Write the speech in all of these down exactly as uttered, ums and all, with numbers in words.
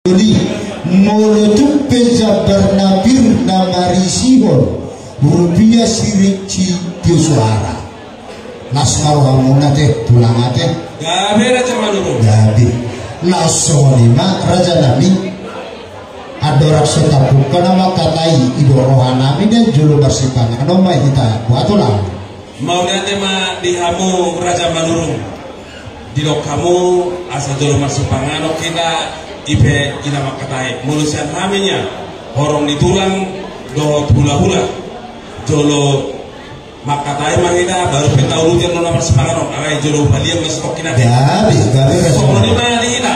Jadi, molo tung pe jambar na pir na marisihon rupia sirinci tio suara. Las ma rohamuna te, tulang ate. Gabe Raja Manurung. Gabe. Laos songon i ma raja nami. Andorang so tapungka na mangkatai, i do roha nami na jolo marsipanganon ma hita, boha tulang. Mauliate ma di hamu Raja Manurung. Didok hamu asa jolo marsipanganon hita, i pe i na mangkatai. Molo sian hami nian, horong ni tulang dohot hulahula, jolo mangkatai ma hita, baru pe tauluti annon na marsipanganon, alai jolo hupaliang ma sitongkin ate. Gabe, gabe Raja. Songon i ma di hita.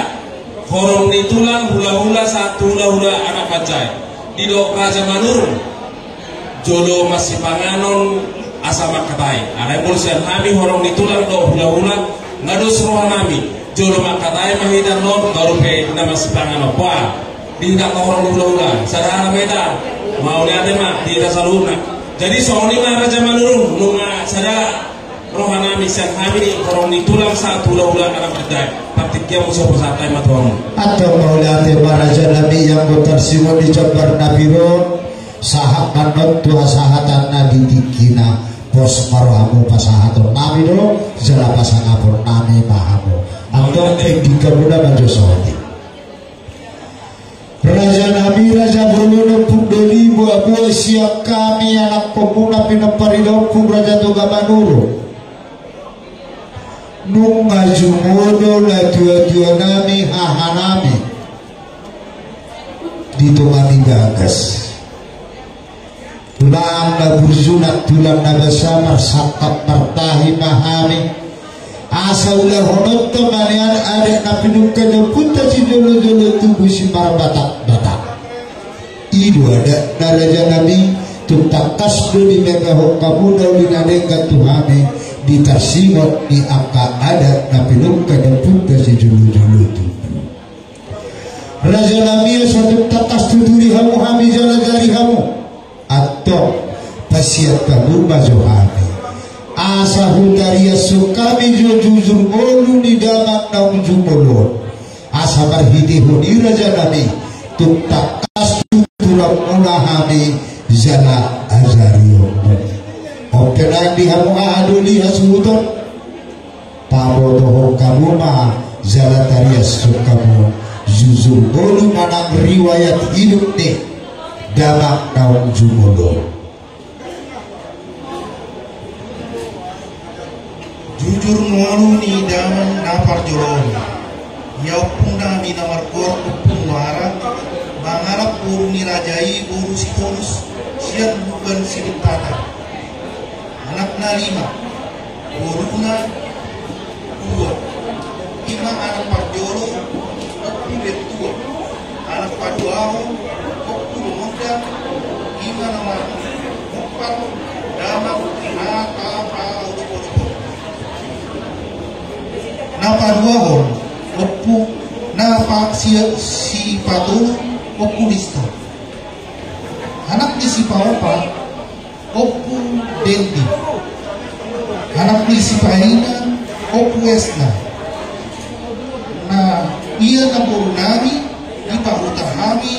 Horong ni tulang, hulahula, sahat tu hulahula anak panjae. Didok Raja Manurung, jolo marsipanganon asa mangkatai. Alai molo sian hami horong ni tulang dohot hulahula, nga dos roha nami. Jolo mangkatai ma hita annon, baru pe na marsipanganon. Boha, di hita angka horong ni hulahula, sada hata ma hita. Mauliate ma di hita saluhutna. Jadi songon i ma Raja Manurung, nunga sada roha nami sian hami ni horong ni tulang sahat tu hulahula anak panjae. Partingkian muse pasahat hami ma tu hamu. Antong mauliate ma raja nami, anggo tarsingot ni jambar na pir on, sahat ma annon tu hasahatan na di tingkina. Pos ma rohamu pasahaton nami do, jala pasangapon nami ma hamu. Antong ending hamuna ma jo saotik. Raja nami, raja bolon, ompung doli, boaboa sian hami anakkonmuna pinompar ni ompung Raja Toga Manurung. Nunga jumolo natuatua nami, haha nami di tonga ni bagas. Tulang na burju nang tulang na basa, marsangkap martahi ma hami. Asa ulahononta ma nian adat na pinungka ni ompunta sijolojolo tubu simarbatakbatak. I do adat na raja nami, tung tangkas do dimangihon hamu na uli na denggan tu hami di tarsingot ni angka adat na pinungka ni ompunta sijolojolo tubu. Raja nami, asa tung tangkas tuturi hamu hami jala ajari hamu. Antong, pasiat hamu ma jo hami. Asa hutariashon hami jo jujur ngolu ni damang naung jumolo on. Asa marhitehon i raja nami, tung tangkas tuturanmuna hami jala ajarionmu. On pe nang di hamu haha doli hasuhuton. Pabotohon hamu ma jala tariashon hamu jujur ngolu manang riwayat hidup ni damang naung jumolo. Jujur ngolu ni damang na parjolo on. Ia ompung nami na margoar Ompung Muara, mangalap boru ni raja i boru Sitorus, sian Bugan Sidumpata. Anakna lima, boruna dua. I ma anak parjolo, Ompu Bentua. Anak paduahon, Ompu Lumondang. I ma na manompat damang na tapaodopodop on. Na paduahon, Ompu, na pa, si, sipatolu, Ompu Lista. Anak ni sipaopat, Ompu Dendi. Anak ni sipaima, Ompu Esna. Na ia na boru nami, dipahuta hami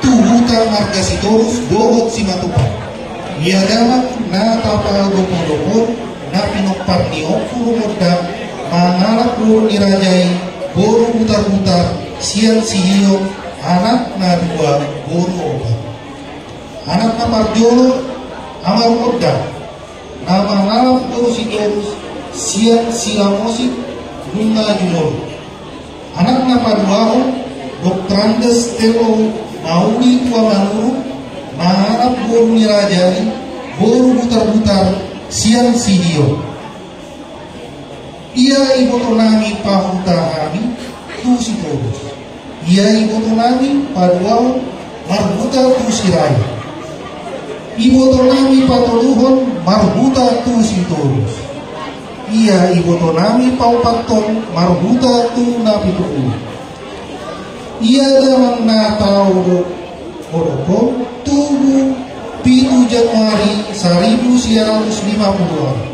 tu huta marga Sitorus dohot Simatupang. Ia damang na tapaodopodop on, na pinompar ni Ompu Lumondang, mangalap boru ni raja i boru Butarbutar sian Sihion, anakna dua, boru opat. Anak na parjolo, Amar Oda, na mangalap boru Sitorus sian Silamosik, nunga jumolo. Anak na paduahon, Doktor Andes Telo, na uli tua Manurung, mangalap boru ni raja i, boru Butarbutar sian Sihion. Ia iboto nami pahuta hami tu Sitorus. Ia iboto nami paduahon marhuta tu Sirae. Iboto nami patoluhon marhuta tu Sitorus. Ia iboto nami paopathon marhuta tu Napitupulu. Ia damang na taodopodop on tubu pitu Januari saribu sia ratus lima pulu opat.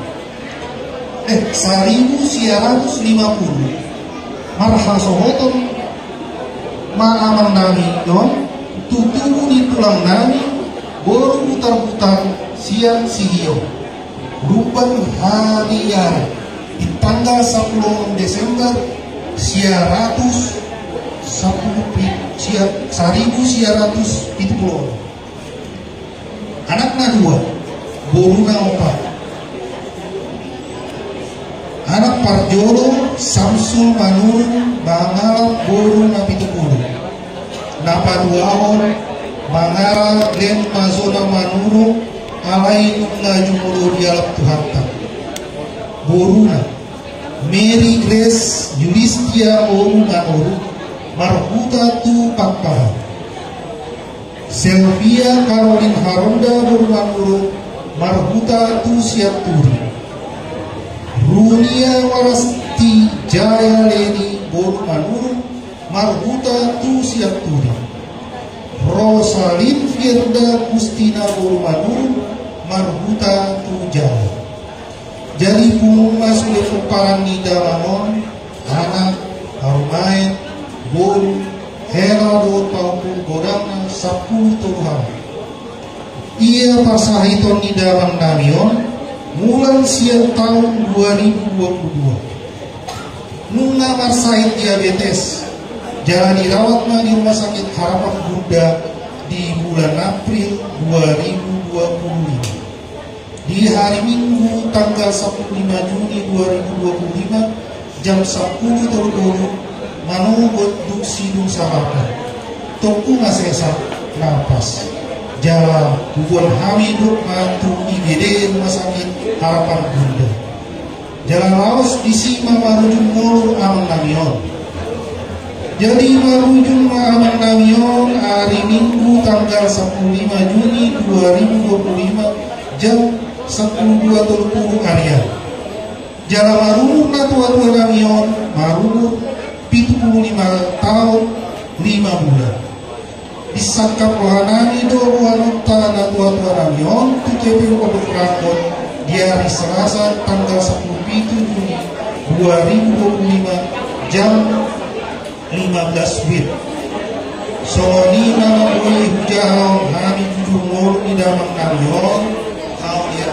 Eh, saribu sia ratus lima pulu. Marhasohotan ma amang nami on tu tubu ni tulang nami boru Butarbutar sian Sihio, Lumban Haliara, di tanggal sampulu onom Desember sia ratus sampulu pi-, sia, saribu sia ratus pitu pulu onom. Anak na dua, boru na opat. Anak parjolo Samsul Manurung mangalap boru na pitu pulu. Na paduahon mangalap Glenn Mazona Manurung, alai nunga jumolo dialap Tuhanta. Boruna Mary Grace Yulistia boru Manurung, marhuta tu Pakpahan. Sylvia Caroline Haronda boru Manurung, marhuta tu Sianturi. Runia Warasti Jaya Leni boru Manurung, marhuta tu Sianturi. Rosalin Firda Gustina boru Manurung, marhuta tu Jawa. Jadi pungu ma sude pomparan ni damang on, anak, parumaen, boru, hela dohot pahompu, godangna sampulu tolu halak. Ia parsahiton ni damang nami on, mulai sian taon dua ribu dua puluh dua. Nunga marsahit diabetes, jala dirawat ma di Rumah Sakit Harapan Bunda di bulan April dua ribu dua puluh lima. Di hari Minggu tanggal sampulu lima Juni dua ribu dua puluh lima, jam sampulu tolu tolu, manogot dung sidung sabakan. Tongtong ma sesak napas. Jala huboan hami do ma tu I G D Rumah Sakit Harapan Bunda. Jala laos disi ma marujung ngolu amang nami on. Jadi marujung ma amang nami on ari Minggu tanggal sampulu lima Juni dua ribu dua puluh lima, jam sampulu dua tolu pulu arian. Jala marumur natuatua nami on, marumur pitu pulu lima taon lima bulan. Disangkap roha nami do boanonta natuatua nami on tu T P U Pondok Ranggon di ari Selasa tanggal sampulu pitu Juni dua ribu dua puluh lima, jam lima belas W I B. Songon i ma boi hujahahon hami jujur ngolu ni damang nami on. Au ya.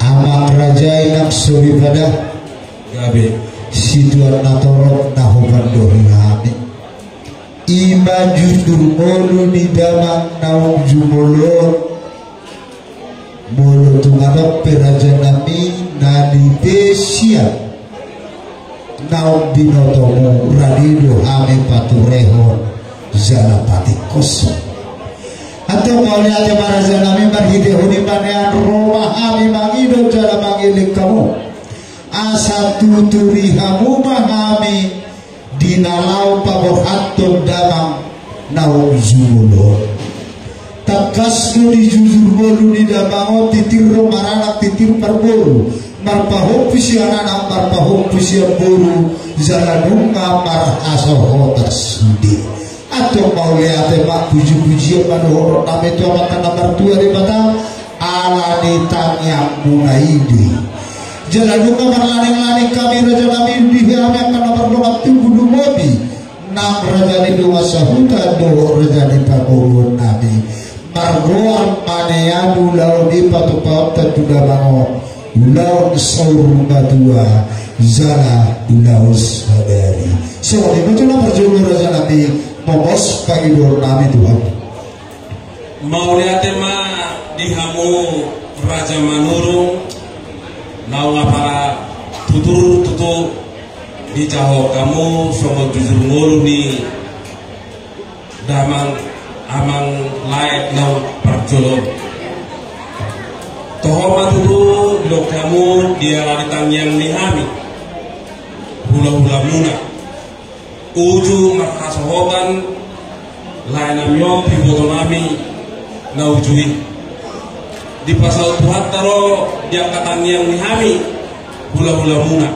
Amang raja i nang soripada. Gabe, situan na torop na hupandohi hami. I ma jujur ngolu ni damang naung jumolo on. Molo tung adong pe raja nami na di pe sian naung binotomu, rade do hami paturehon jala patingkoshon. Antong mauliate ma raja nami, marhitehon i ma nian ro ma hami mangido jala mangelek hamu. Asa tuturi hamu ma hami di na laho paborhathon damang naung jumolo on. Tangkas do di jujur ngolu ni damang on, titir do maranak, titir marboru, marpahompu sian anak, marpahompu sian boru, jala nunga marhasohotan sude. Antong mauliate ma, pujipujian ma dohonon nami tu Amanta na martua Debata, ala ni tangiangmuna i do i. Jala nunga marlaninglaning hami raja nami, di hami angka na mardongan tubu, lumobi nang raja ni dongan sahuta dohot raja ni parboruon nami. Margoar ma nian ulaon i patupaonta tu damang on, ulaon saur matua jala ulaon sadari. Songon i ma tu na parjolo raja nami, momos pangidoan nami tu hamu. Mauliate ma di hamu raja Manurung, naung apala tutur tutu dijahahon hamu songon jujur ngolu ni damang amang lae naung parjolo on. Toho ma tutu didok hamu dialani tangiang ni hami hulahulamuna. Uju marhasohotan lae nami on, iboto nami na uju i. Dipasaut Tuhanta do di angka tangiang ni hami hulahulamuna.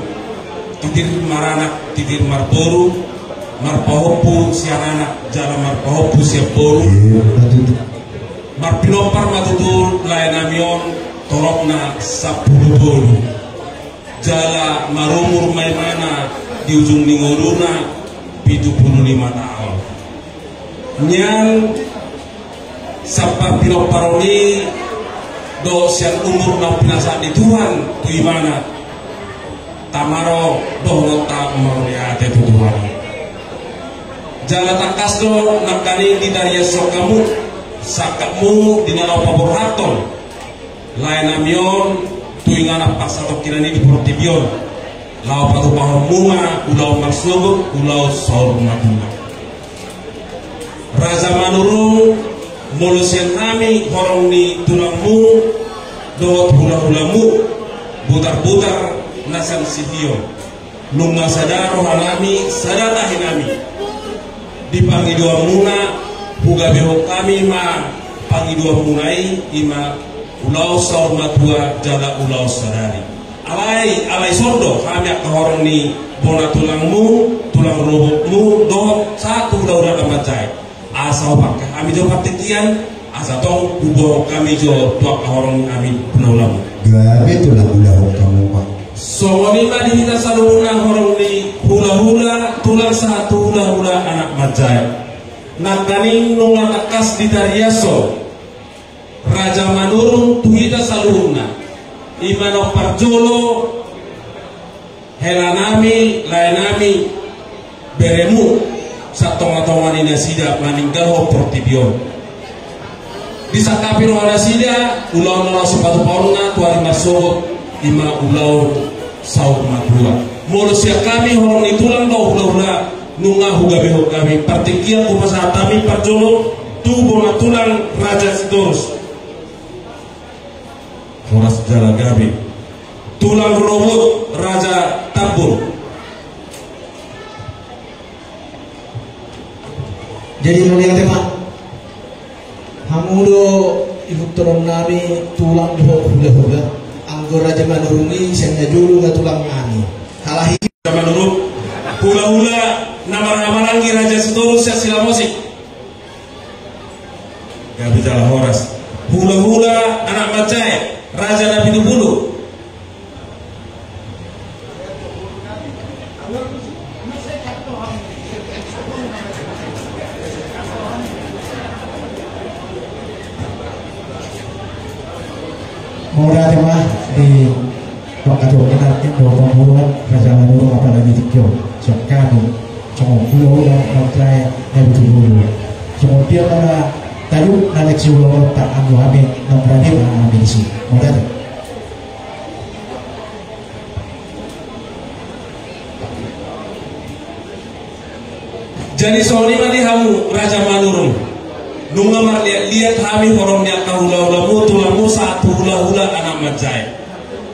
Titir maranak, titir marboru, marpahompu sian anak jala marpahompu sian boru. Marpinompar ma tutu lae nami on Torop na sampulu tolu. Jala marumur ma imana di ujung ni ngoluna pitu pulu lima taon. Nian sampar pinomparon i dohot sian umur na pinasahat ni Tuhan tu imana. Tama ro dohononta mauliate tu Tuhan. Jala tangkas do nangkaning ditariashon hamu sangkapmu di na laho paborhathon laenami on tu inganan parsatongkinan i di portibi on. Laho patupahonmu ma ulaon marsogot, ulaon saur matua. Raja Manurung, molo sian hami horong ni tulangmu dohot hulahulamu, Butarbutar na sian Sihion. Nunga sada rohanami, sada tahinami. Di pangidoanmuna, hugabehon hami ma pangidoanmuna i, i ma ulaon saur matua jala ulaon sadari. Alai, alai songon do hami angka horong ni bona tulangmu, tulang rorobotmu, dohot sahat tu hulahula na manjae. Asa hupangke hami jo partingkian, asa tong huboan hami jo tu angka horong ni hami hulahulamu. Gabe tulang hulahula hamu ma. Songon i ma di hita saluhutna horong ni hulahula, tulang sahat tu hulahula anak manjae. Nangkaning nunga tangkas ditariashon Raja Manurung tu hita saluhutna. I ma na parjolo helanami, laenami, beremu, satongatonga ni nasida maninggalhon portibi on. Disangkapi rohanasida, ulaon na laho sipatupaonna tu ari marsogot, i ma ulaon saur matua. Molo sian hami horong ni tulang dohot hulahula, nunga hugabehon hami partingkian, hupasahat hami parjolo tu bona tulang Raja Sitorus. Horas jala gabe. Tulang rorobot Raja Tambun. Jadi mauliate ma. Hamu do ihuthononnami tulang dohot hulahula. Anggo Raja Manurung i sian na jolo nga tulangnami. Halahi Raja Manurung. Hulahula na marhahamaranggi Raja Sitorus sian Silamosik. Gabe jala horas. Hulahula anak manjae, Raja Napitupulu. Mauliate ma di Pak Ketua Umum, Raja Manurung, apalagi di Tio, siap kami, songon hulahula manjae Napitupulu. Songon dia mana tadi, na leksi hulahula tak anggo hami, nang berani hami disi. Mauliate. Jadi songon i ma di hamu Raja Manurung. Nunga marliatliat hami horong ni angka hulahulamu, tulangmu sahat tu hulahula anak manjae.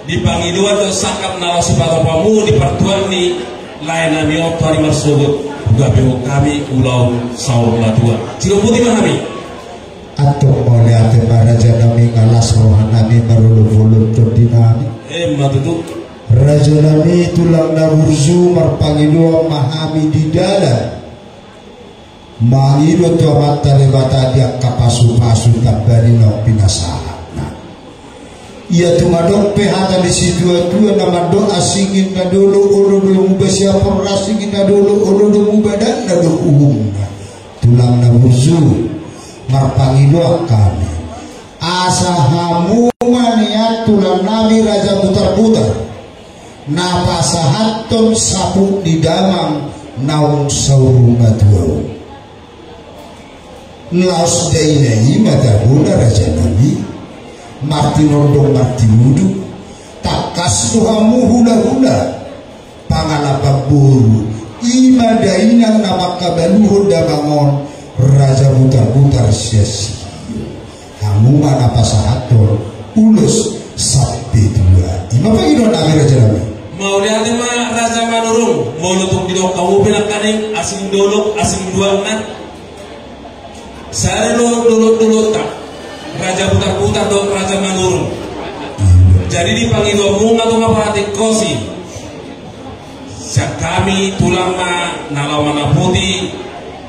Di pangidoan dohot sangkap na laho sipatupaonmu di partuaon ni laenami on tu ari marsogot, hugabehon hami ulaon saur matua. Silombuti ma hami. Antong mauliate ma rajanami, nga las rohanami marolopolop tondinami. Emma tutu. Rajanami tulang na burju, marpangidoan ma hami di dalan. Mangido tu Amanta Debata di angka pasupasu tamba ni naung pinasahatna. Ia tung adong pe hata ni situatua na mandok: Asing inna dolok, olo do muba siapor, asing inna dolok, olo do muba, dang na do uhumna. Tulang na burju, marpangidoan hami asa hamu ma nian tulangnami Raja Butarbutar na pasahathon saput ni damang naung saur matua on. Laos daina i ma tabona rajanami, martinondong martinudu, tangkas do hamu hulahula pangalapan boru, i ma dainang na mangkabaluhon damang on, Raja Butarbutar sian Sihion. Hamu ma na pasahathon ulos sampe tua. I ma pangidoannami rajanami. Mauliate ma Raja Manurung, molo tung didok hamu pe nangkaning asing dolok, asing luatna. Sada do dolokdolokta, Raja Butarbutar dohot Raja Manurung. Jadi di pangidoanmu nga tung pahatik hosi. Sian hami tulang ma na laho manaputi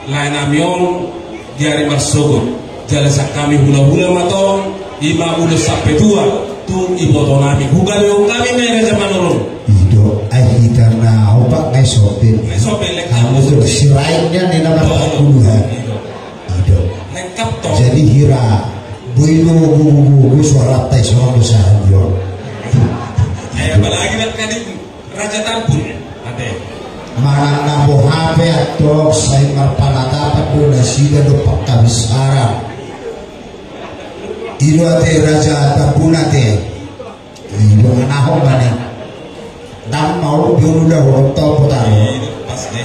laenami on di ari marsogot. Jala sian hami hulahula ma tong, i ma ulos sampe tua. Tu iboto nami, hugabehon hami ma i Raja Manurung. I do, ai hita na opat ngai sope. Ngai sope, lengkap. Hamu tu siraitnya ni nama. Oh, puluhan. I do. I do. Lengkap to. Jadi hira, boi do, boi, boi, boi, suara tai, suara besar, bro. Eh, apalagi nak kadi Raja Tambun, ate. Manang na boha pe antong, sai marpanatapan do nasida do pangkabisaran. I do ate Raja Tambun ate. I do anahon ma ni. Ndang mau be ulu da ho tau potaro. I do, pas de.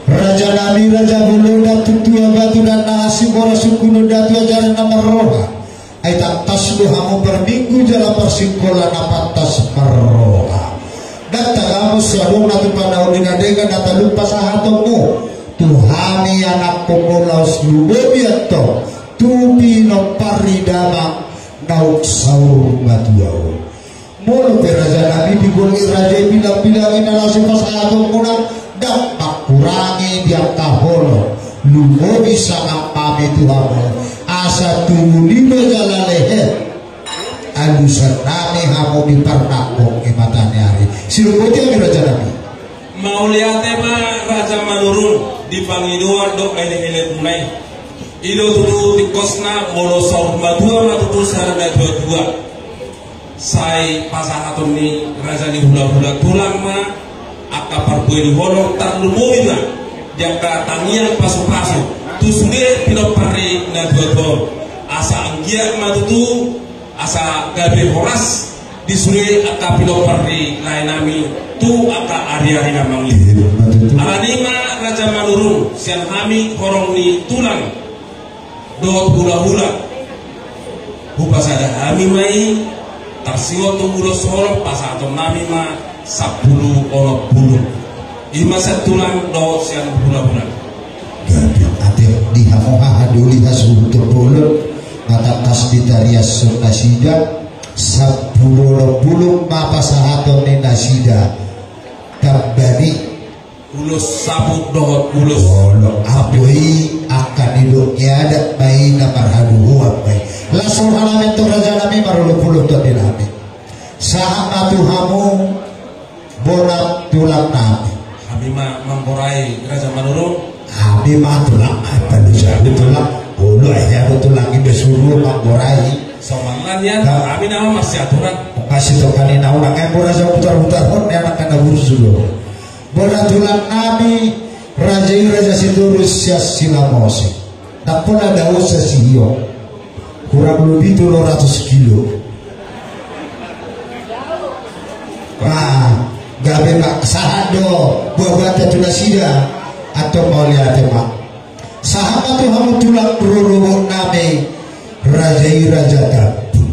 Raja nami, raja bolon, datu tua batu dan na asing, ora sungkunon datu ajaran na marroha. Ai tangkas do hamu parminggu jala parsingkola na pantas marroha. Ndang tagamus adong na tu panauli na denggan na talup pasahatonmu tu hami anakkonmu laos lumobi antong tu pinompar ni damang naung saur matua on. Molo pe raja nami di gol i raja i bilang-bilang i na laos i pasahatonmuna, ndang mangkurangi di angka holong, lumobi sangap nami tu hamu, asa tubu limo jala lehet alusan nami hamu di parnangkok ni mata ni ari. Silumobi hami raja nami. Mauliate ma Raja Manurung di pangidoan dohot elekelek muna i. I do tutu tingkosna molo saur matua ma tutu sada na tua-tua. Sai pasahaton ni raja ni hulahula tulang ma angka parbue ni holong, tarlumobi ma di angka tangiang pasupasu tu sude pinompar ni na tua-tua on. Asa anggiat ma tutu asa gabe horas di sude angka pinompar ni lae nami tu angka ari-ari na mangihut. Alani i ma Raja Manurung, sian hami horong ni tulang dohot hulahula, hupasada hami ma i, tarsingot tu ulos holong, pasahaton nami ma sampulu onom bulung. I ma sian tulang dohot sian hulahula. Gabe ate di hamu hahadoli hasuhuton bolon, na tangkas ditariashon nasida, sampulu onom bulung ma pasahaton ni nasida. Tambani ulos saput dohot ulos. Olo, apoi angka nidok ni adat ma i na marhaluhuan ma i. Las roha nami tu raja nami, marolopolop tondi nami. Sahat ma tu hamu bona tulang nami. Hami ma manggorai Raja Manurung. Hami ma tulang, apa lu jadi tulang? Olo, ai hami tulang i be suru manggorai. Somalna nian, hami nama masih aturan. Masih tokani na unang, eh, boras putar-putar hon ni anak kena bursu do. Bona tulang nami, raja i Raja Sitorus sian Silamosik. Ndang pola dao sasihio. Kurang lebih tolu ratus kilo. Nah, gabe ma sahat do buah-buahta tu nasida. Antong mauliate ma. Sahat ma tu hamu tulang rorobot nami, raja i Raja Tambun.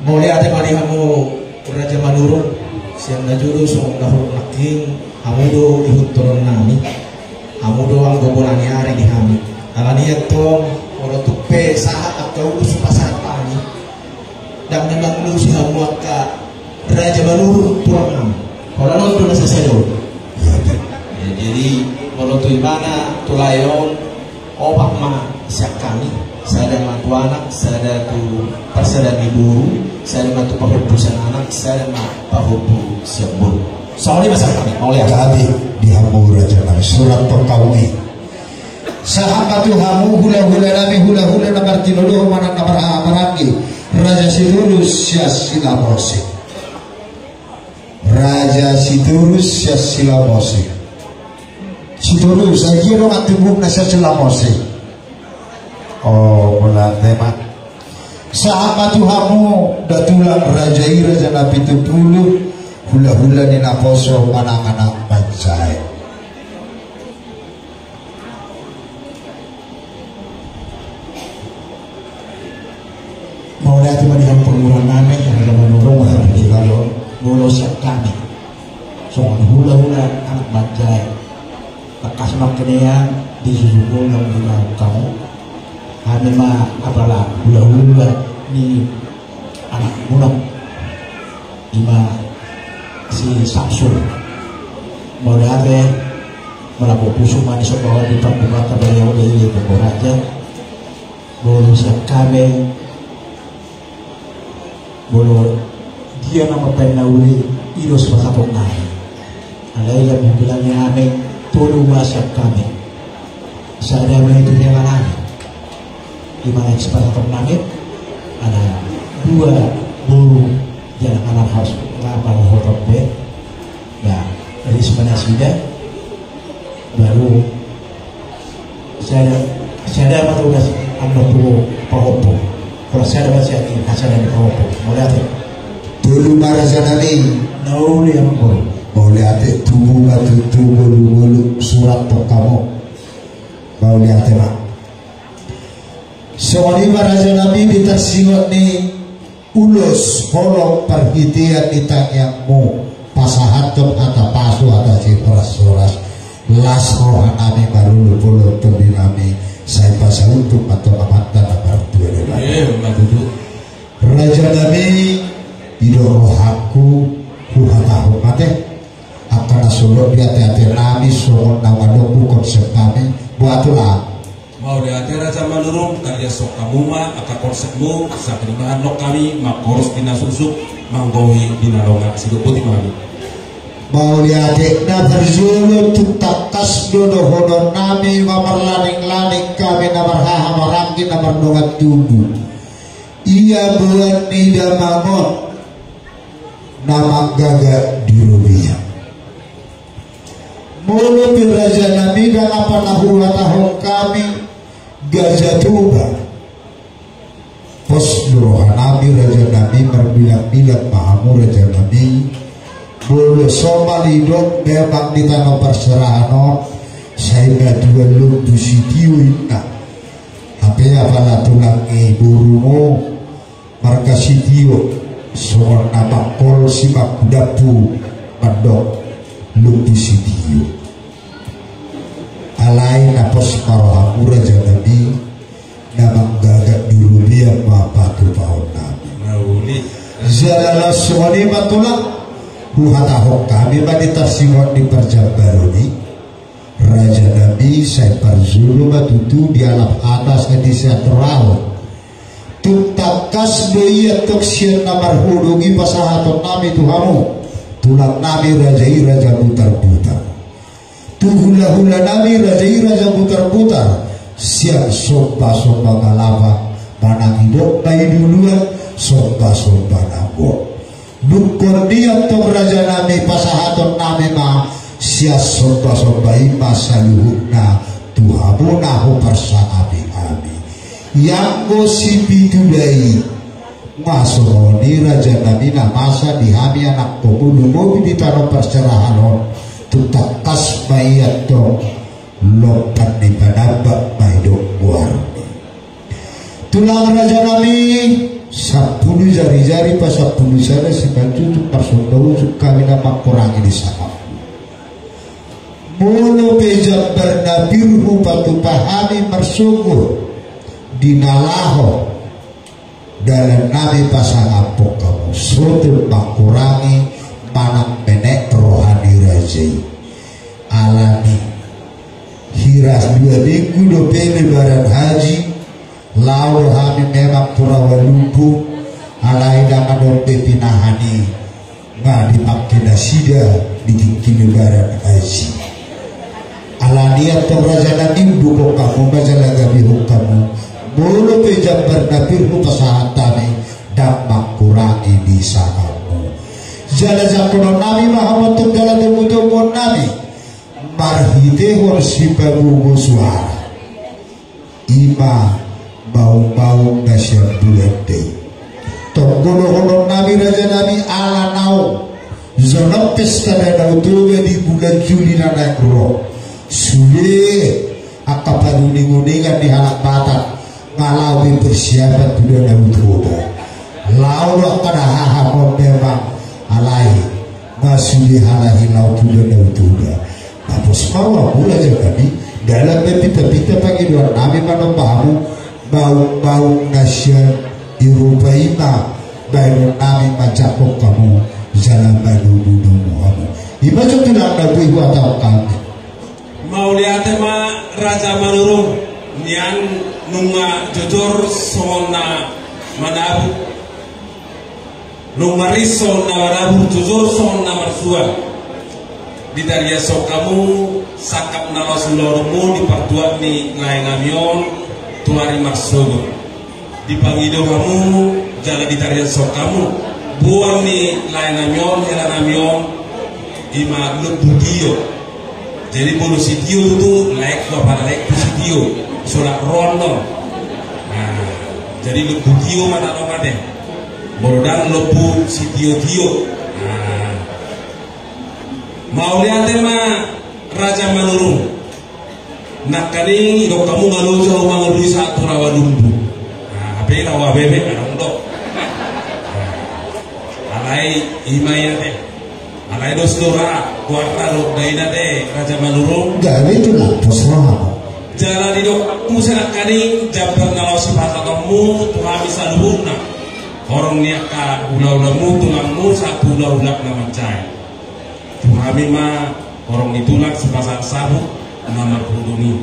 Mauliate ma di hamu Raja Manurung, sian na jolo songon na hurang nangkin, hamu do ihuthon nami, hamu do anggo bona ni ari di hami. Alani i antong, molo tung pe sahat angka ulos pasahat hami, ndang na mangalusi hamu angka Raja Manurung tulang nami. Holan on do na sasadari on. Ya, jadi molo tu ibana tu lae on, opat ma sian hami, sada ma tu anak, sada tu parsadaan ni boru, sada ma tu pahompu sian anak, sada ma pahompu sian boru. Songon i ma sian hami, mauliate. Gabe di hamu raja nami, surat pangkaumi. Sahat ma tu hamu hulahula nami, hulahula na martinodohon manang na marhaha maranggi, Raja Sitorus sian Silamosik. Raja Sitorus sian Silamosik. Sitorus, ai dia dongan tubuhna sian Silamosik. Oh, mauliate ma. Sahat ma tu hamu da tulang raja i, raja na pitu pulu, hulahula ni naposo manang anak manjae. Mauliate ma di hamu parguruan nami, Raja Manurung, Raja Manurung, molo sian hami songon hulahula anak manjae, tangkas ma kenean di susungkul na mula kamu. Hami ma apala hulahula ni anakmuna, ima si Samsul. Mauliate, molo pusu ma di sobawa di pambukata baliau da i di pemboraja. Molo sian hami Molo dia nama pena uli ilos pasahaton nami. Alai lam bilang nami tolu ma sian hami. Sada ma i tu hela nami. Di mana sipasahaton nami? Ada dua boru di anak-anak haus lama hotot be. Ya, Risma nasida. Baru Sada, sada ma tugas ando tu pahompu. Kalau sada ma sian i, hasada di pahompu. Mauliate. Tolu ma raja nami. Na uli amang boru. Mauliate, tubu ma tutu bolu-bolu surat tu hamu. Mauliate ma. Songon i ma raja nami di tarsingot ni ulos holong parhitean ni tangiangmu, pasahathon hata pasu, hata sihoras-horas, las roha nami, marolop-olop tondi nami, sai pasahathon ma tu Amanta na martua Debata. Eh, ma tutu. Raja nami, didok rohangku, huhatahon ma ate. Angka na so dok di ate-ate nami, songon na mandok huhut sian hami, boa tulang. Mauliate raja Manurung, talias hamu ma angka konsepmu, sai dibahen hami mangkorhon di na susuk, manggohi di na longan, sidok boti ma hami. Mauliate, na parjolo tung tangkas do dohonon nami, marlaning-laning hami na marhaha maranggi na mardongan tubu. Ia boan ni damang on na manggaga di robean. Molo pe raja nami ndang apa na huhatahon hami, gaja Toba. Pos do roha nami raja nami, marbilang-bilang ma hamu raja nami. Molo somal didok memang di tano parserahan on, sai matua lombu sitio inna. Hape apala tulang i borumu, marga sitio, songon na mangkol simanggudampu mandok lombu sitio. Alai na pos ma rohamu raja nami, na manggaga di robean ma patupaon nami. Mauli. Jala laos songon i ma tulang, huhatahon hami ma di tarsingot ni parjambaron i. Raja nami, sai parjolo ma tutu dialap hata sai disiaturahon. Tung tangkas do i antong sian na marhudung i pasahaton nami tu hamu, tulang nami raja i Raja Butarbutar. Tu hula-hula nami raja i Raja Butarbutar, sian somba-somba na laho, manang didok na niduluan, somba-somba na gok. Dungkon i antong raja nami pasahaton nami ma sian somba-somba i ma saluhutna tu hamu na huparsangapi hami. Ianggo sipitu da i ma songon i raja nami na masa di hami anak hamu lumobi di tano parserahan on, tung tangkas ma i antong lompan ni panambak ma didok goarni. Tulang raja nami, sampulu jari-jari pasampulu sada simanjujung marsomba ujung hami na mangkurangi di sangap. Molo pe jambar na pir hupatupa hami marsogot di na laho dalan nami pasangaphon hamu, sotung mangkurangi manang menek roha ni raja i. Alani hira dua minggu dope lebaran haji, laho do hami memang Purwalumbung, alai ndang adong be pinahan i nga dipangke nasida di tingki lebaran haji. Alani antong raja nami, unduk hamu ma jala gabe hamu. Molo pe jambar na pir hupasahat hami, ndang mangkurangi di sangapmu. Jala jangkonon nami ma hamu antong jala tomu-tomuon nami marhitehon sipagogo suara. I ma maung-maung na sian bulan dei. Tonggo dohonon nami raja nami, ala naung jonok pesta Danau Toba di bulan Juli na naeng ro, sude angka paruning-uningan ni halak Batak nga laho be persiapan tu Danau Toba. Laho do angka na haha on memang, alai nga sude halak i laho tu Danau Toba. Na pos ma rohamu raja nami, dalan ma pinta-pinta pangidoan nami manomba hamu, maung-maung na sian Eropa i ma baenon nami manjangkon hamu jala manomu-nomu hamu. I ma jo tulang na boi huhatahon hami. Mauliate ma raja Manurung, nian nunga jojor songon na manabu. Nunga ringot na marabur jujur songon na marsuan. Ditariashon hamu sangkap na laos ulaonmu di partuat ni laenami on tu ari marsogot. Dipangido hamu jala ditariashon hamu boan ni laenami on, helanami on, ima lombu tio. Jadi molo sitio tutu laengku, apala laengku sitio, solat roan do. Nah, jadi lombu tio ma tadok ate. Molo ndang lombu sitio-tio. Nah. Mauliate ma Raja Manurung. Nangkaning didok hamu nga loja mangalului sahat tu rawa lumbu. Nah, hape rawa bebek adong do. Nah, alai ima i ate. Alai dos do ra, goarna do daina ate, Raja Manurung. Gabe tu lapos roha. Jala didok hamu muse nangkaning jambar na laos sipasahatonmu tu hami saluhutna. Horong ni angka hula-hulamu, tulangmu, sahat tu hula-hula na manjae. Tu hami ma horong ni tulang sipasahat sahat na marhudon i.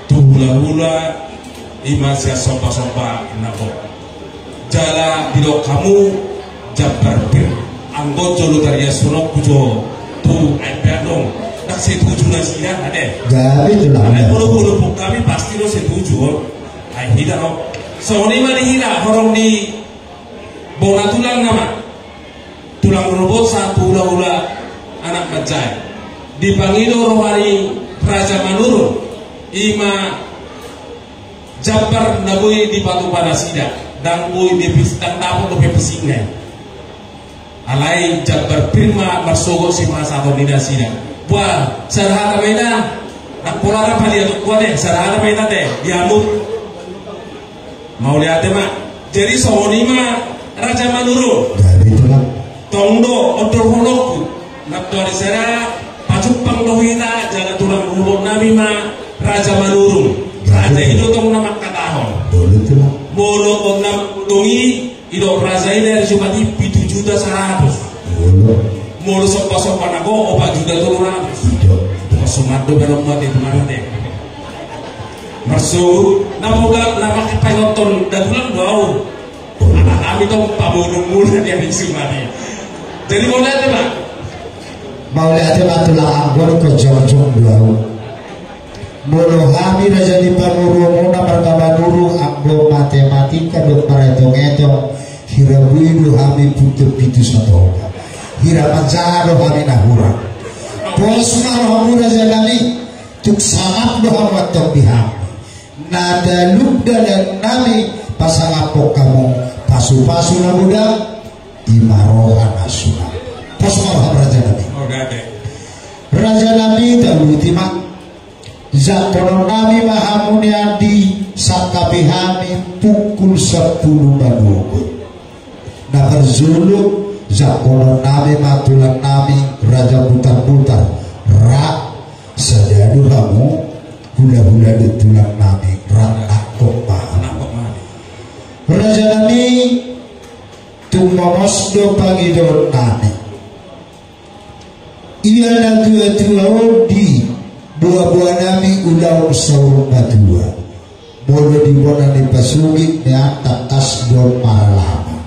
Tu hula-hula ima sian somba-somba na gok. Jala didok hamu jambar pir. Anggo jolo tariashononku jo tu ai pe adong. Ndang setuju nasida ate. Gabe tu lah. Ai molo, molo hami pasti do setuju on. Ai hita do. Songon i ma di hita horong ni bona tulang nama. Tulang rorobot sahat tu hula-hula anak manjae. Dipangido roha ni Raja Manurung ima jambar na boi dipatupa nasida. Ndang boi be pis, ndang dapot dope pisingna i. Alai jambar pir ma marsogot sipasahaton ni nasida. Buah, sada hata ma ina. Ndang pola ra paliat on kuat e, sada hata ma ina ate. Diamut. Mauliate ma. Jadi songon i ma Raja Manurung. Jadi tulang. Tong do ondorhononku. Nantoari sada pajumpang do hita jala tulang rorobotnami ma Raja Manurung. Raja i do tong na mangkatahon. Boleh tulang. Molo on na mangkatahon i, didok raja i na ari Jumat i pitu juta saratus. Boleh. Molo somba-somba na gok opat juta tolu ratus. Iya. Marsogot do baen on mate tu mana deh. Marsogot, na boga na pakai paingoton datulang do au. Anak hami tong paborunmuna di ari Jumat i. Jadi mauliate ma. Mauliate ma tulang, anggo na jongjong do au. Molo hami raja ni pamoruonmuna marga Manurung, anggo matematika dohot paretong-etong, hira bui do hami puntung pitu satonga. Hira manjaha do hami na hurang. Pos ma rohamu rajanami, tung sangap do hamu antong di hami. Na talup dalannami pasangaphon hamu, pasu-pasu na godang, ima roha na sunat. Pos ma roham rajanami. Rajanami, taluti ma. Jangkononnami ma hamu nian disangkapi hami pukul sampulu manogot. Na parjolo, jangkononnami ma tulangnami Raja Butar-butar, ra sada do hamu hula-hula dohot tulangnami, ra nangkok ma hamu. Rajanami, tung momos do pangidoonnami. Ia na tua-tua on di boa-boanami ulaon saur matua. Molo di bona ni pasogit nian tangkas do on maralama.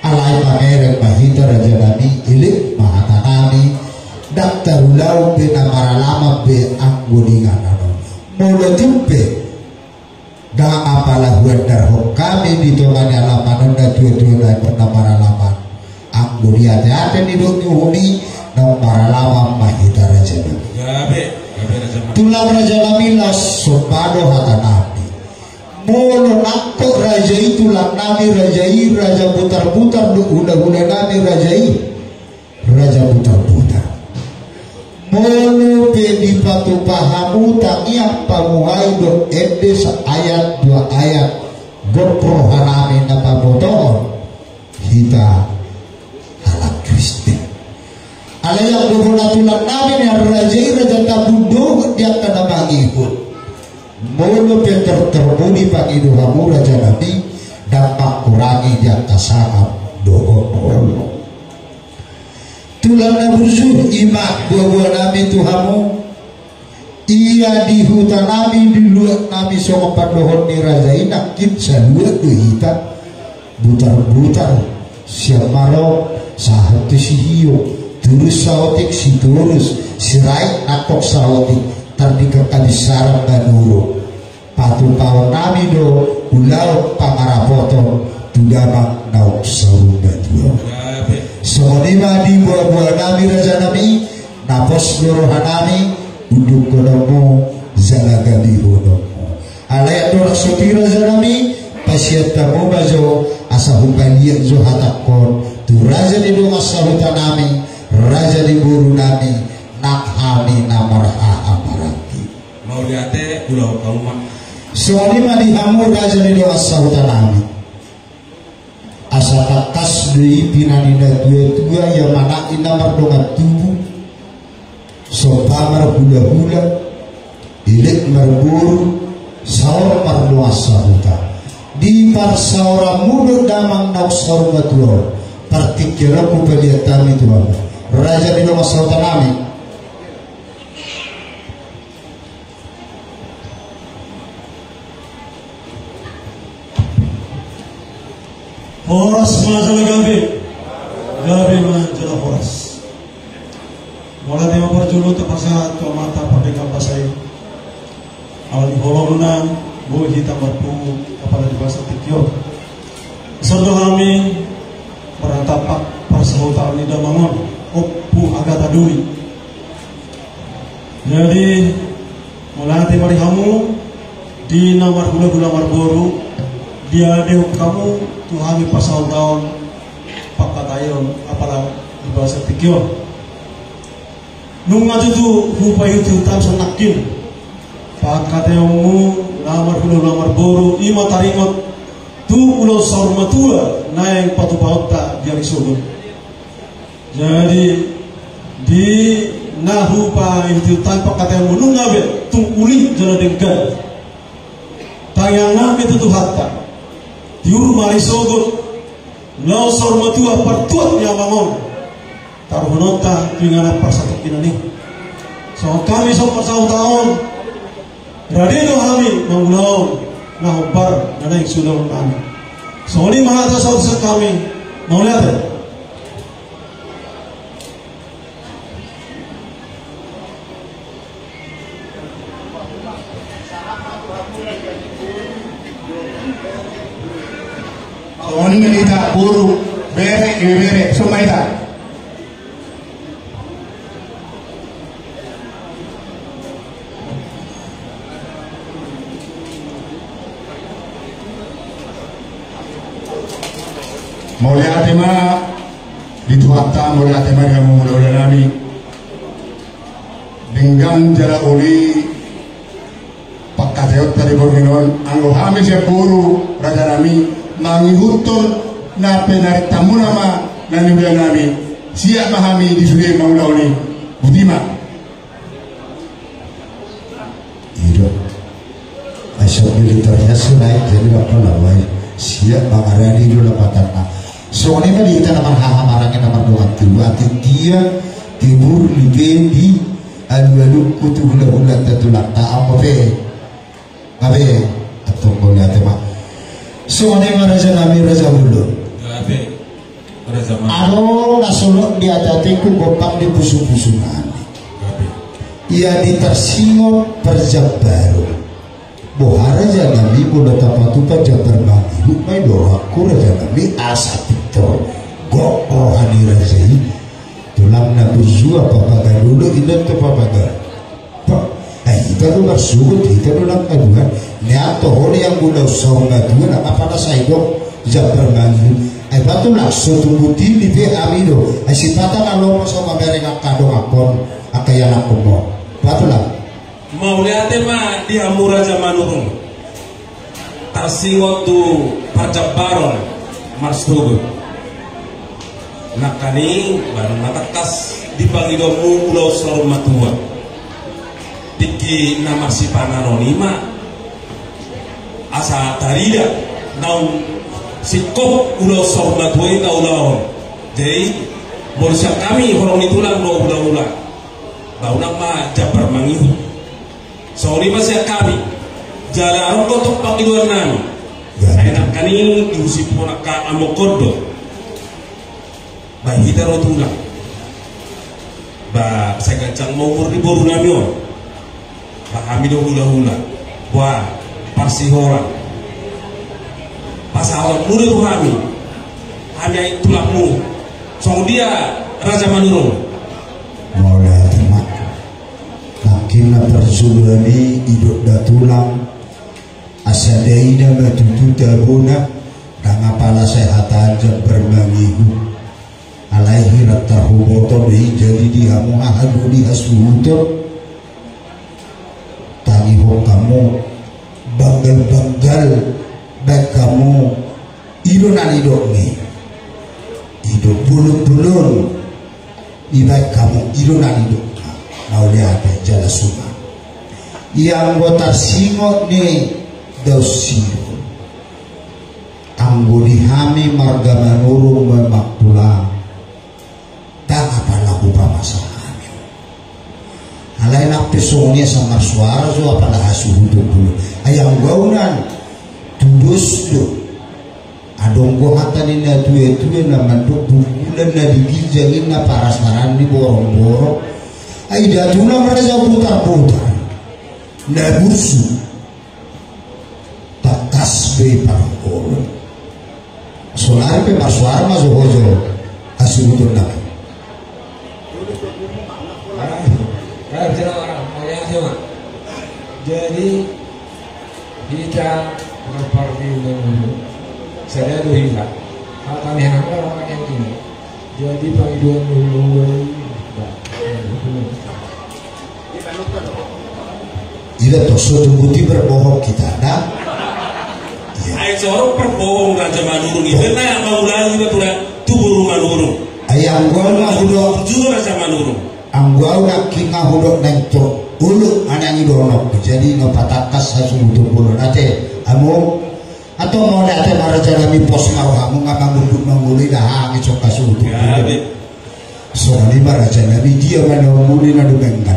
Alai pamereng ma hita rajanami, elek ma hatanami, ndang tarulaon be na maralama be anggo di inganan on. Molo tung pe ndang apala huandarhon hami di tonga ni alaman on na tua-tua na pernah maralama. Anggo di ate-ate ni dok ni uhum i, na maralama ma hita rajanami. Gabe, gabe rajanami. Tulang rajanami, laos somba do hatanami. Molo nangkok raja i tulangnami raja i, Raja Butar-butar dohot hula-hulanami raja i, Raja Butar-butar. Molo pe dipatupa hamu tangiang pamuhai dohot ende saayat dua ayat, gok rohanami na pabotohon hita halak Kristen. Alai anggo bona tulangnami nian raja i, Raja Tambun dohot di angka na mangihut. Molo pe tor-, tormudi pangido hamu rajanami, ndang mangkurangi di angka sangap dohot olo. Tulang na burju, ima boa-boanami tu hamu. Ia di hutanami, di luatnami songon pandohan ni raja i, nangkin saluat do hita. Butar-butar, Sian Marok sahat tu Sihio, Turus saotik, Sitorus, Sirait nangkok saotik, tardingkan kabinsaran manurung. Patupaonnami do ulaon pangarapoton tu damang naung saur matua. Songon i ma di boaboanami rajanami, na pos do rohanami, undukkononmu jala gabihononmu. Alai andorang so pi rajanami, pasian hamu ma jo asa hupaliat jo hatangkon tu raja ni dongan sahutanami, raja ni borunami, nang hami na marhahamaranggi. Mauliate, ulaon hamu ma. Songon i ma di hamu raja ni dongan sahutanami. Asa tangkas do i pinanina tuatua, ia manang i na mardongan tubu, somba marhulahula, elek marboru, saor mardongan sahuta. Di parsaoranmu do damang naung saur matua on, partingkian on hupaliat hami tu hamu raja ni dongan sahutanami. Horas ma jala gabe, gabe ma jala horas. Mauliate ma parjolo tapasahat tu Amanta Pardenggan Basa i. Ala ni holongna boi hita marpungu apala di basa tingki on. Songon hami marnatampak parsahutaan ni damang on, Ompu Agata Doli. Jadi, mauliate ma di hamu, di na marhulahula marboru, diadehon hamu tu hami parsahutaan, pangkataion apala di basa tingki on. Nunga tutu hupaihutihut hami songon nangkin pangkataionmu na marhulahula marboru, i ma taringot tu ulaon saur matua naeng patupaonta di ari sogot. Jadi, di na hupaihutihut hami pangkataionmu, nunga be tung uli jala denggan tangiangnami tu Tuhanta, tiur ma ari sogot, ulaon saur matua partuat ni amang on, taruhononta tu inganan parsatongkinan i. Songon hami songon parsahutaan, rade do hami mangulahon na hombar na naeng siulaonnami. Songon i ma hata sahat sian hami, mauliate. Songon i ma hita boru, bere, ibebere, songon i ma hita. Mauliate ma di Tuhanta, mauliate ma di hamu hulahulanami. Denggan jala uli pangkataionta di borngin on, anggo hami sian boru rajanami mangihuthon na pinarintahanmuna ma na niulanami, siap ma hami di sude mangulahon i. Botima. I do. Ai so militernya sudah, jadi apa lah, wai. Siap mangarani do lapatanna. Songon i ma di hita na marhahamaranggi na mardongan tubu, atik dia tiur lipe di alualungku tu hulahulanta, tulangta, anggo pe. Gabe, antong mauliate ma. Songon i ma rajanami, raja bolon. Gabe. Adong na solot di atatengku, gompang di pusupusunami. Ia di tarsingot parjambaron. Boha rajanami, molo tapatupa jambar mangihut ma i dohononku rajanami, asa pintor gok roha ni raja i. Tulang na burju apa pagadolo, inanta papaga. Ai hita do marsogot, hita do nang aduan. Nian toho nian guna saur matua, nang apa na sai do jambar mangihut. Ai ba tulang, so tumundalni pe hami do. Ai sipata na lomo so mamereng angka dongankon, angka ianakhonmon. Ba tulang. Mauliate ma di hamu raja Manurung. Tarsingot tu parjambaron marsogot. Nangkaning baru na tangkas di pangidoanmu ulaon saur matua. Tingki na marsipanganon i ma asa tarida naung singkop ulaon saur matua i taulahon. Jadi molo sian hami horong ni tulang do hulahula, ba unang ma jambar mangihut. Songon i ma sian hami. Jala adong do tong pangidoannami. Sai nangkaning diusip ho angka amongkon do. Ba hita do tulang. Ba sai ganjang ma umur ni boru nami on. Ba hami do hulahula. Ba parsiholan. Pasahaton muna tu hami. Hami ate tulangmu. Songon dia Raja Manurung. Mauliate ma. Nangkin na parjolo i didok da tulang. Asa daina ma tutu tabona, ndang apala sai hata anjang parmangihu. Alai hira tarhuboto do i, jadi di hamu haha do di hasuhuton. Tangihon hamu, banggal-banggal baen hamu, i do na nidokna i. Didok bolon-bolon. Ibaen hamu i do na nidok. Mauliate jala suman. Ia anggo tarsingot ni daus sihol. Anggo di hami marga Manurung memang tulang. Ndang apala hupamasa hami. Alai nang pe songon i asa marsuara jo apala hasuhuton dulu. Ai anggo au na tudos do. Adong do hata ni natuatua na mandok pukulan na di ginjang i na parasaraan ni borongborong. Ai da tulang raja putarputar. Na bursu. Tangkas be parholong. Sonari pe marsuara ma jo ho jo. Hasuhuton nami. Jadi hita berparti dengan, sadari hita. Hata ni hata orang yang ini. Jadi pangidoan dulu. Ida toso tu buti berbohong kita, nah. Iya. Ai soro berbohong Raja Manurung itu, nah, yang mau lalu itu tuh, tuh boru Manurung. Ai anggo na hudok. Jujur Raja Manurung. Anggo au nangkin na hudok nang to. Ulu anak ni donok. Jadi na patangkas hasuhuton bolon. Ate, amu. Antong mauliate ma raja nami, pos ma rohamu, nga mangunduk mangolu i da hami songka sutu. Songon i ma raja nami, dia ma na umuli na dumenggan.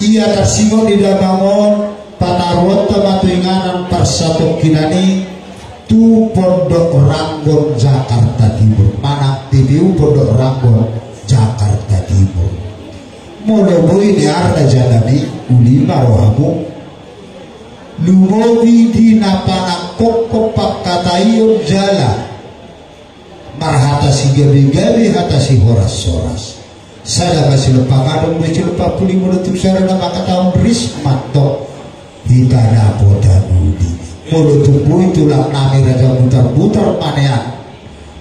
Ia tarsingot di damang on, pataruonta ma tu inganan parsatongkinan i tu Pondok Ranggon Jakarta Timur. Manang T P U Pondok Ranggon Jakarta Timur. Molo boi ni raja nami, uli ma rohamu. Lumobi di na panangkokhon pangkataion jala marhata sigabegabe, hata sihorashoras. Sada ma silompa gadong, dua silompa puli, molo tung sada na mangkatahon ris mantong hita na poda budi. Molo tung boi tulang nami raja butarbutar manean.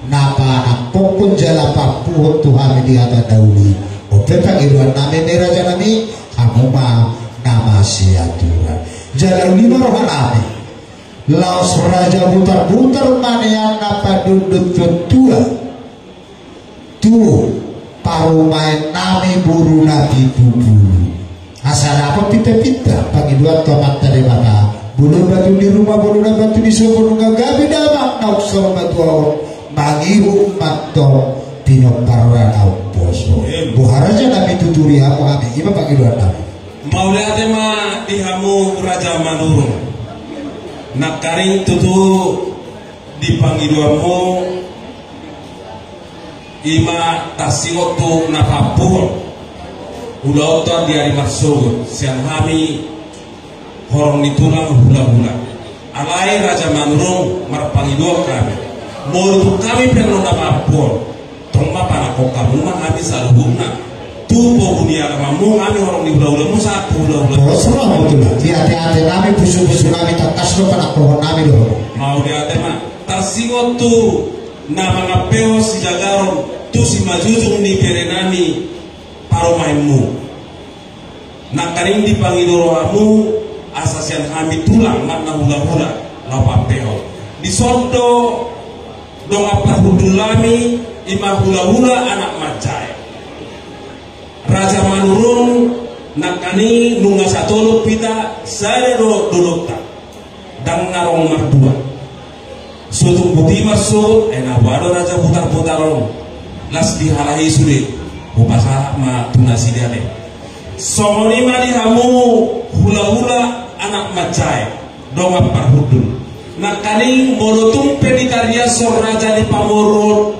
Na panangkokhon jala pampuhon tu hami di hata na uli. On pe pangidoan nami, raja nami, hamu ma na masiaturan. Jala uli ma roha nami. Laos raja butarbutar manean na pandondon tua. Tu parumaen nami boru na pitu pulu. Asa dapot pintapinta pangidoan tu Amanta Debata. Bolon batu ni ruma, bolon na batu ni sopo, nunga gabe damang na uksor matua on, mangihut mantong pinompar na umposo. Boha raja nami, tuturi hamu hami, i ma pangidoan nami. Mauliate ma di hamu Raja Manurung. Nangkaning tutu di pangidoanmu. I ma tarsingot tu na pampuhon ulaonta di ari marsogot sian hami horong ni tulang hulahula. Alai Raja Manurung, marpangidoan hami. Molo tung hami pe na pampuhon, tong ma panangkokhon hamu ma hami saluhutna. Tu pogu ni alamanmu, hami horong ni hulahulamu sahat tu hulahula. Pos rohamu tulang. Di ateate nami, pusupusu nami, tangkas do panangkokhon nami do. Mauliate ma. Tarsingot tu na mangampehon sijagaron tu simanjujung ni bere nami parumaenmu. Nangkaning dipangido rohamu asa sian hami tulang manang hulahula laho pampehon. Dison do dongan parhundul nami, i ma hulahula anak manjae. Raja Manurung, nangkaning nunga satolop hita, sada do dolokta. Ndang na rong mardua. So tung boti marsogot, ai na boha do raja putarputar on. Las dihalahi sude. Hupasahat ma tu nasida be. Songon i ma di hamu hulahula anak manjae, dongan parhundul. Nangkaning molo tung pe ditariashon raja ni pamoruon,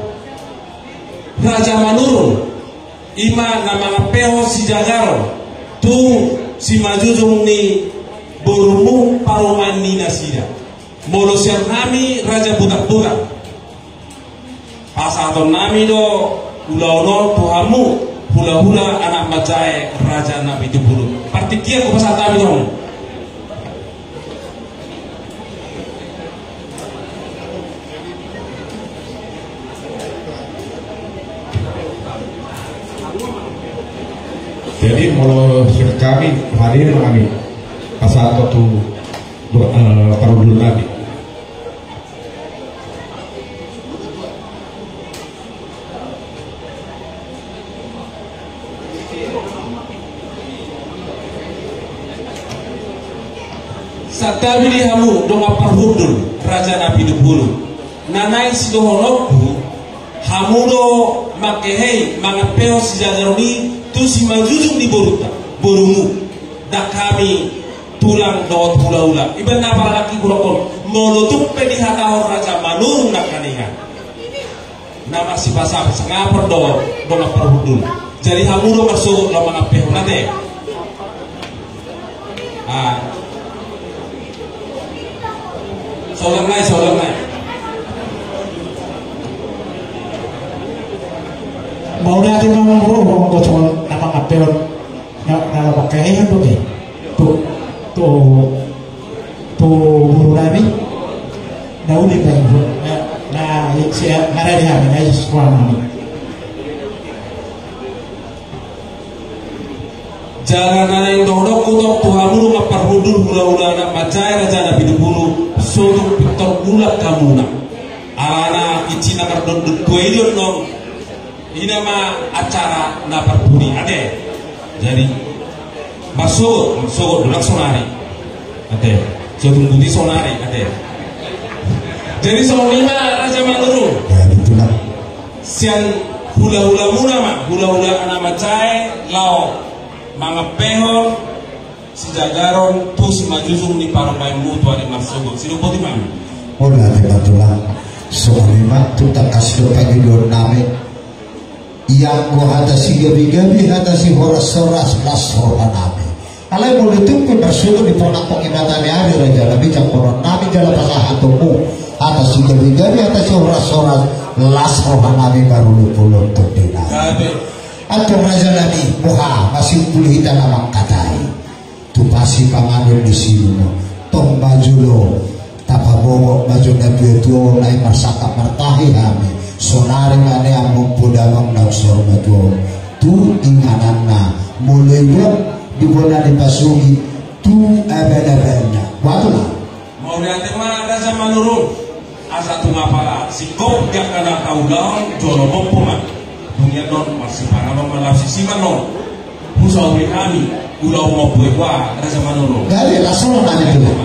Raja Manurung, i ma na mangampehon sijagaron tu simanjujung ni borumu parumaen ni nasida. Molo sian hami Raja Butakbutak, pasahaton nami do ulaon on tu hamu hulahula anak manjae Raja Napitupulu. Partingkian hupasahat hami tu hamu. Jadi molo sian hami hadir ma hami pasahat tu, eh, parhundul nami. Santabi di hamu dongan parhundul Raja Napitupulu. Na naeng sidohononku, hamu do mangkehei mangampehon sijagaron i tu simanjujung ni borunta, borumu. Ndang hami tulang dohot hulahula. Iba na parangki hudok on, molo tung pe dihatahon Raja Manurung nangkaningan, na marsipasangapon do dongan parhundul. Jadi hamu do marsogot laho mangampehon, ate. Ah. Saotik nai, saotik nai. Mauliate ma, molo songon na mangampehon. Na, na, na, pakai, eh, tu, tu, tu, tu boru nami. Na uli pe, na, na, isi, na, na, na, na, isi, suami. Jala na naeng dohononku tong tu hamu dongan parhundul hulahula anak manjae Raja Napitupulu, so tung pintor mulak hamuna. Alana icina mardondon tua i do annon. I ma acara na parpudi, ate. Jadi, marsogot, marsogot, dang sonari. Ate, so tung boti sonari, ate. Jadi, songon i ma Raja Manurung. Ya, betul lah. Sian hulahulamuna ma, hulahula anak manjae, laho mangampehon sijagaron tu simanjujung ni parumaenmu tu ari marsogot. Sidok boti ma. Olo, ate, betul lah. Songon i ma, tu tangkas do pangidoan nami. Ianggo hata sigabegabe, hata sihorashoras, las roha nami. Alai molo tung pe marsogot di pangampang i mata ni ari, raja nami, jangkonon nami jala pasahatonmu hata sigabegabe, hata sihorashoras, las roha nami, marolopolop tondi nami. Antong raja nami, boha ma simpul hita na mangkatai. Tu pasi panganon ni siluman. Tong ma jolo tapaboa ma jo natuatua on, ai marsangkap martahi hami. Sonari ma nian mompo damang naung saur matua on tu ingananna, molo i do di bona ni pasogit tu abanabanna. Boha tulang? Mauliate ma Raja Manurung. Asa tung apala singkop di angka na taulahon, jolo mompo ma. Dung i annon marsipanganon ma laos sisiman on. Husauri hami ulaon mompo i, boha Raja Manurung? Gabe, las roha nami, tulang.